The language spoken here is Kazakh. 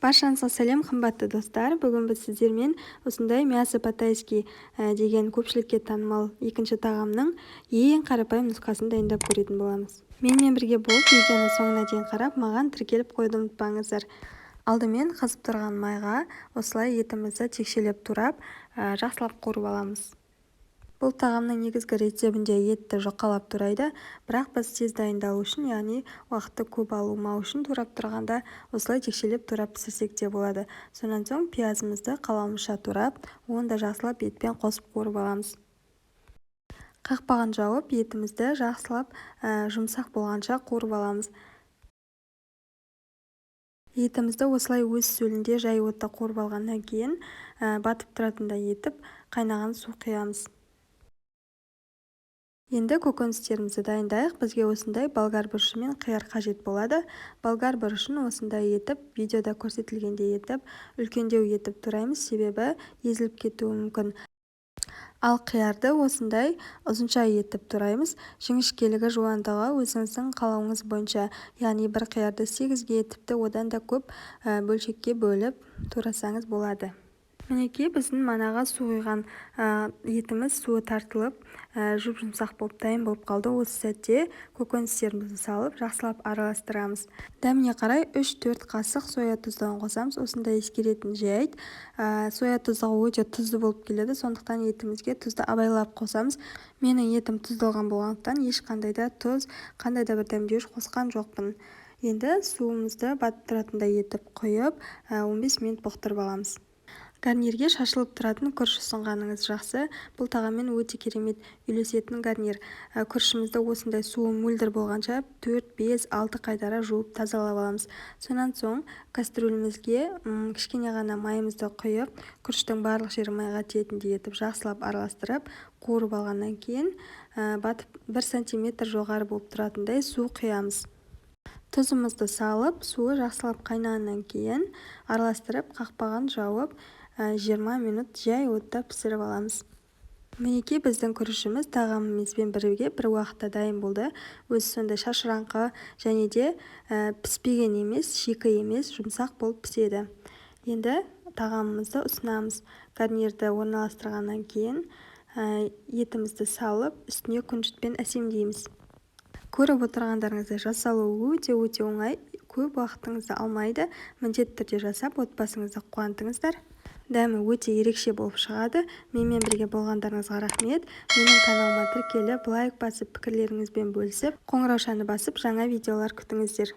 Баршаңызға сәлем, қымбатты достар! Бүгін біз сіздермен осындай мясо по-тайски деген көпшілікке танымал екінші тағамның ең қарапайым нұсқасын дайындап көретін боламыз. Менімен бірге болып, видеоны соңына дейін қарап, маған тіркеліп қоюды ұмытпаңыздар. Алдымен қызып тұрған майға осылай етімізді текшелеп турап, жақсылап қуырып аламыз. Бұл тағамның негізгі рецебінде етті жұқалап турайды, бірақ біз тез дайындалу үшін, яғни уақытты көп алмау үшін, турап тұрғанда осылай текшелеп турап пісірсек те болады. Сонан соң пиязымызды қалауымызша турап, оны да жақсылап етпен қосып қуырып аламыз. Қақпағын жауып, етімізді жақсылап жұмсақ болғанша қуырып аламыз. Етімізді осылай өз сөлінде жай отта қуырып алғаннан кейін, батып тұратындай етіп қайнаған су құямыз. Енді көкөністерімізді дайындайық. Бізге осындай болгар бұрышы мен қияр қажет болады. Болгар бұрышын осындай етіп, видеода көрсетілгендей етіп, үлкендеу етіп тураймыз, себебі езіліп кетуі мүмкін. Ал қиярды осындай ұзынша етіп тураймыз. Жіңішкелігі, жуандығы өзіңіздің қалауыңыз бойынша, яғни бір қиярды сегізге, тіпті одан да көп бөлшекке бөліп турасаңыз болады. Мінекей, біздің манағы су құйған етіміз суы тартылып, жұп-жұмсақ болып дайын болып қалды. Осы сәтте көкөністерімізді салып, жақсылап араластырамыз. Дәміне қарай 3-4 қасық соя тұздығын қосамыз. Осындай ескеретін жайт: соя тұздығы өте тұзды болып келеді, сондықтан етімізге тұзды абайлап қосамыз. Менің етім тұздалған болғандықтан, ешқандай да тұз, қандай да бір дәмдеуіш қосқан жоқпын. Енді суымызды батып тұратындай етіп құйып, 15 минут бұқтырып аламыз. Гарнирге шашылып тұратын күріш ұсынғаныңыз жақсы. Бұл тағаммен өте керемет үйлесетін гарнир. Күрішімізді осындай суы мөлдір болғанша 4, 5, 6 қайтара жуып, тазалап аламыз. Сонан соң кастрюлімізге кішкене ғана майымызды құйып, күріштің барлық жері майға тиетіндей етіп жақсылап араластырып, қуырып алғаннан кейін, батып 1 сантиметр жоғары болып тұратындай су құямыз. Тұзымызды салып, суы жақсылап қайнағаннан кейін араластырып, қақпағын жауып, 20 минут жай отта пісіріп аламыз. Мінекей, біздің күрішіміз тағамымызбен бірге бір уақытта дайын болды. Өзі сондай шашыраңқы және де піспеген емес, шикі емес, жұмсақ болып піседі. Енді тағамымызды ұсынамыз. Гарнирді орналастырғаннан кейін, етімізді салып, үстіне күнжітпен әсемдейміз. Көріп отырғандарыңыздай, жасалуы өте өте оңай, көп уақытыңызды алмайды. Міндетті түрде жасап, отбасыңызды қуантыңыздар. Дәмі өте ерекше болып шығады. Менімен бірге болғандарыңызға рахмет. Менің каналыма тіркеліп, лайк басып, пікірлеріңізбен бөлісіп, қоңыраушаны басып, жаңа видеолар күтіңіздер.